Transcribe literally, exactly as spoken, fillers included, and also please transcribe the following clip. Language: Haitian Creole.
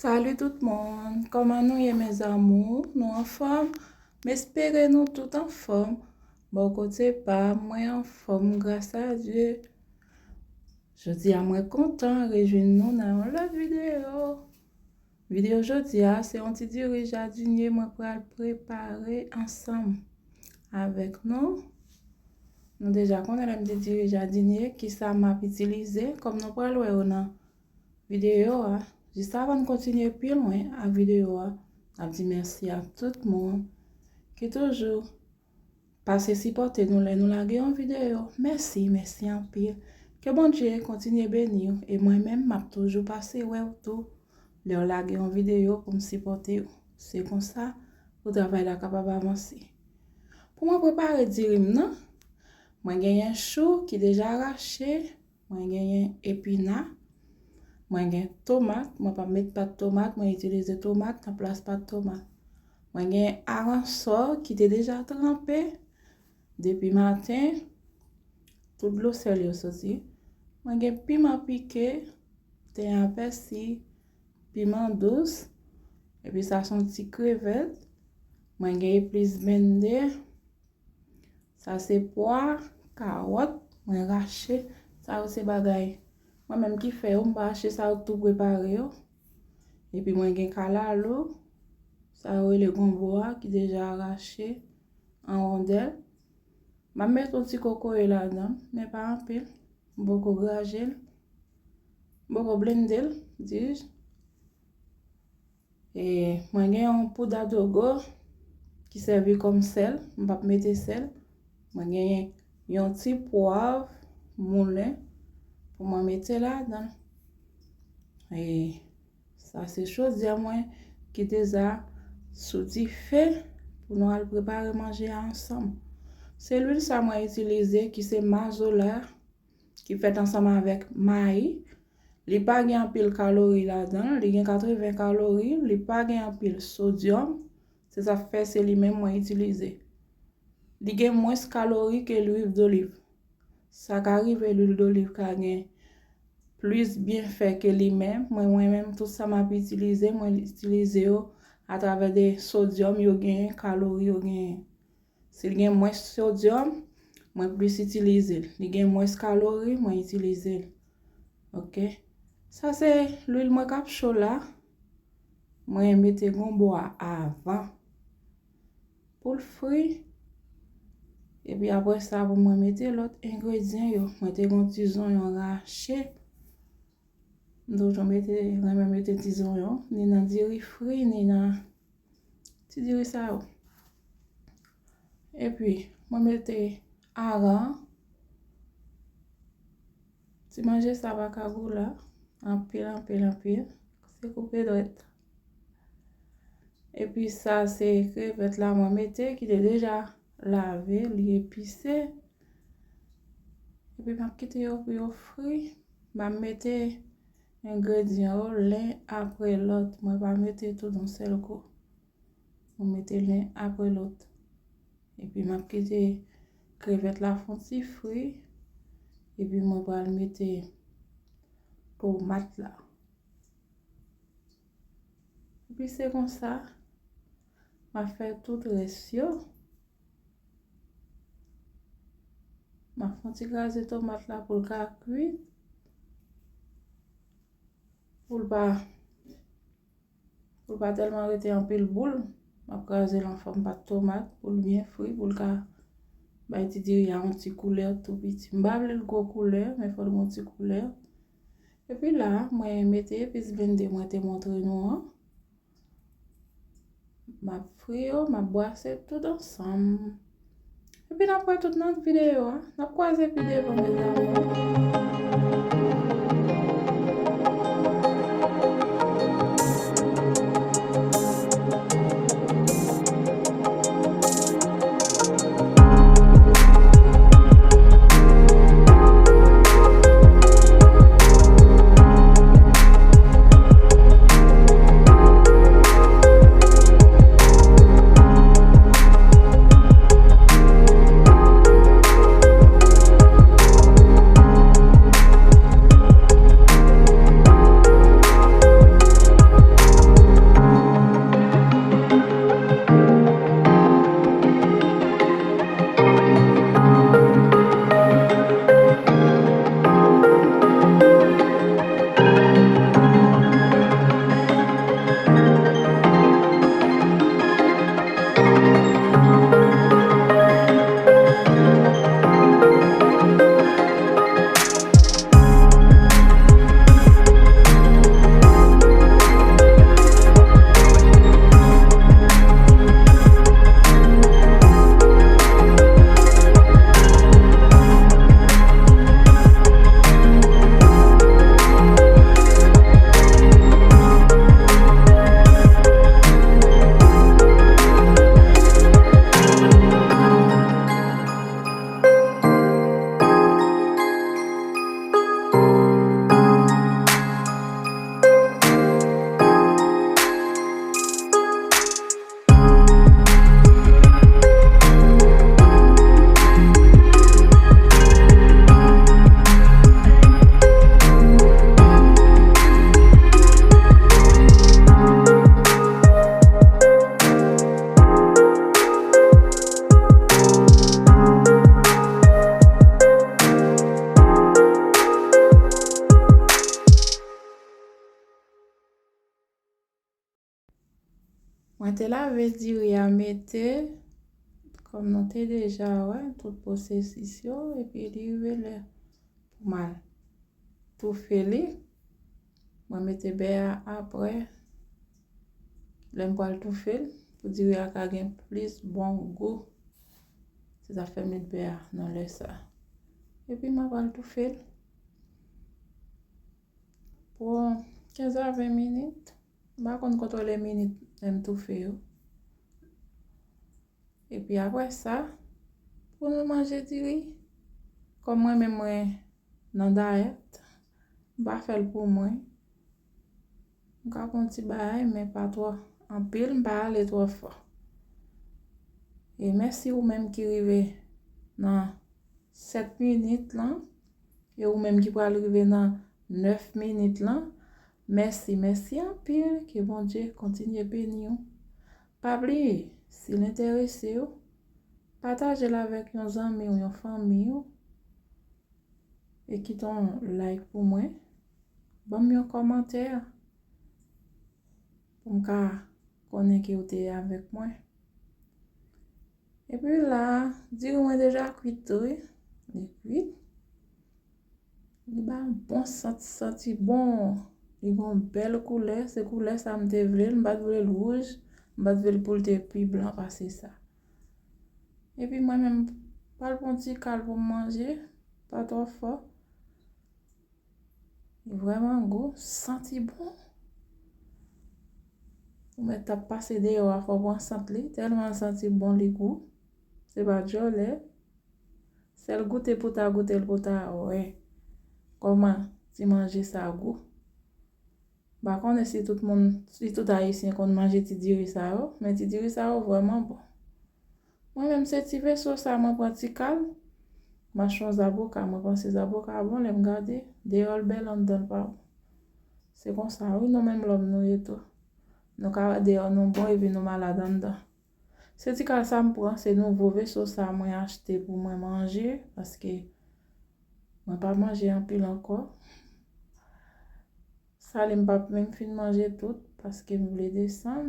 Salut tout moun, kòman nou ye mes amours? Nou anfòm? M espere nou tout anfòm. Bò kote pa m, mwen anfòm, gras a Dye. Jodi a mwen kontan rejwenn nou nan yon lòt videyo. Videyo jodi a se yon ti diri jadinye mwen pral prepare ansanm avèk nou. Nou deja konnen lè m di diri jadinye, kisa m ap itilize, kòm nou pral wè yo nan videyo a. Jis avan n kontinye pi lwen ak videyo a, n ap di mèsi ak tout moun ki toujou pase sipòte nou lè nou lage yon videyo. Mèsi, mèsi anpil. Ke Bondye kontinye beni w, e mwen menm, m ap toujou pase wè w tou lè w lage yon videyo pou m sipòte w. Se konsa pou travay la kapab avanse. Pou mwen prepare diri m nan, mwen genyen chou ki deja rache, mwen genyen epina, mwen gen tomat, mwen p ap met pat tomat, mwen itilize tomat nan plas pat tomat. Mwen gen aransò ki te deja tranpe depi maten, tout dlo sèl yo soti. Mwen gen piman pike, ten a pèsi, piman dous, epi sa se yon ti krevèt. Mwen gen eplis bende, sa se pwa, kawòt, mwen rache. Sa yo se bagay mwen menm ki fè yo, m pa achte sa yo tou prepare yo. Epi mwen gen kalalou, sa yo rele gonbo a, ki deja rache an wondèl. M ap met yon ti kokoye ladan, men pa anpil. M poko graje l. M poko blende l, dis. E mwen gen yon poud adobo ki sèvi kòm sèl, m p ap mete sèl. Mwen genyen yon ti pwav moulen pou mwen mete ladan. E sa se chodyè mwen ki deja sou dife pou nou al prepare manje a ansanm. Se lwil sa mwen itilize ki se mazola, ki fèt ansanm avèk mayi. Li pa gen anpil kalori ladan l, li gen katreven kalori, li pa gen anpil sodyòm, se sa k fè se li menm mwen itilize. Li gen mwens kalori ke lwil doliv. Sa ka rive lwil doliv ka gen plis byenfè ke li menm, men mwen menm tout sa m ap itilize, mwen itilize yo atravè de sodyòm yo genyen, kalori yo genyen. Si l gen mwens sodyòm, mwen plis itilize l. Li gen mwens kalori, mwen itilize l. Oke. Sa se lwil mwen k ap cho la. Mwen mete gonbo a avan pou l fri. Epi apre sa, pou mwen mete lòt engredyan yo. Mwen te gen yon ti zonyon rache. M toujou mete, renmen mete ti zonyon, ni nan diri fri, ni nan ti diri sa yo. Epi, mwen mete aran. Ti manje sa pa ka gou la. Anpil, anpil, anpil. Se koupe dwèt. Epi sa se krevèt la mwen mete ki te deja lave, li epise. Epi m ap kite yo pou yo fri. M ap mete engredyan yo len apre lòt. Mwen pa mete tout yon sèl kou. Mwen mete len apre lòt. Epi m ap kite krevèt la fon ti fri. Epi mwen pral mete tomat la. Epi se konsa, m ap fè tout rès yo. M ap fè yon ti kraze tomat la pou l ka kwit. Pou l pa, pou l pa tèlman rete anpil boul. M ap kraze l an fòm pat tomat pou l byen fri, pou l ka bay ti diri a yon ti koulè tou piti. M pa vle l gwo koulè, men fò l gen yon ti koulè. Epi la, mwen mete epis blende mwen te montre nou an. M ap fri yo, m ap bwase tout ansanm. Epi n ap wè tout nan videyo a. N ap kwaze pi devan, mes amours. Mwen te lave diri a mete, kòm nou te deja wè tout pwosesis yo, epi li rive lè pou m al toufe li. Mwen mete bè a apre, lè m pral toufe l, pou diri a ka gen plis bon gou. Se sa fè m met bè a nan lè sa. Epi mwen pral toufe l pou kenz a ven minit. M pa konn kontwole minit lè m toufe yo. Epi apre sa, pou nou manje diri, kòm mwen menm mwen nan dayèt, m pa fè l pou mwen. M ka pran ti bagay, men pa twò anpil, m pa ale twò fò. E mèsi ou menm ki rive nan sèt minit lan, e ou menm ki pral rive nan nèf minit lan. Mèsi, mèsi anpil, ke Bondye kontinye beni w. Pa bliye, si l enterese w, pataje l avèk yon zanmi w, yon fanmi w, e kite yon like pou mwen. Ban m yon kòmantè pou m ka konnen ke w te avèk mwen. Epi la, diri mwen deja kwit tou, wi. Li kwit. Li ba yon bon santi, santi bon. Li gon bèl koulè, se koulè sa m te vle l, m pa t vle l wouj, m pa t vle l pou l te pi blan pase sa. Epi mwen menm, pral pran ti kal pou m manje, pa twò fò. Li vrèman gou, santi bon. Ou mèt ap pase deyò a, fò w pran sant li, tèlman l santi bon li gou. Se pa djòlè. Sèl goute pou ta goute l pou ta wè kòman ti manje sa gou. M pa konnen si tout moun, si tout ayisyen konn manje ti diri sa yo, men ti diri sa yo vrèman bon. Mwen menm se ti veso sa mwen pran ti kal, m achte yon zaboka, mwen panse zaboka bon, lè m gade, deyò l bèl anndan l pa bon. Se konsa wi, nou menm lòm nou ye tou. Nou ka wè deyò nou bon epi nou malad anndan. Se ti kal sa m pran, se nouvo veso sa mwen achte pou mwen manje, paske mwen pa manje anpil ankò. Sale m p ap menm fin manje tout, paske m vle desann.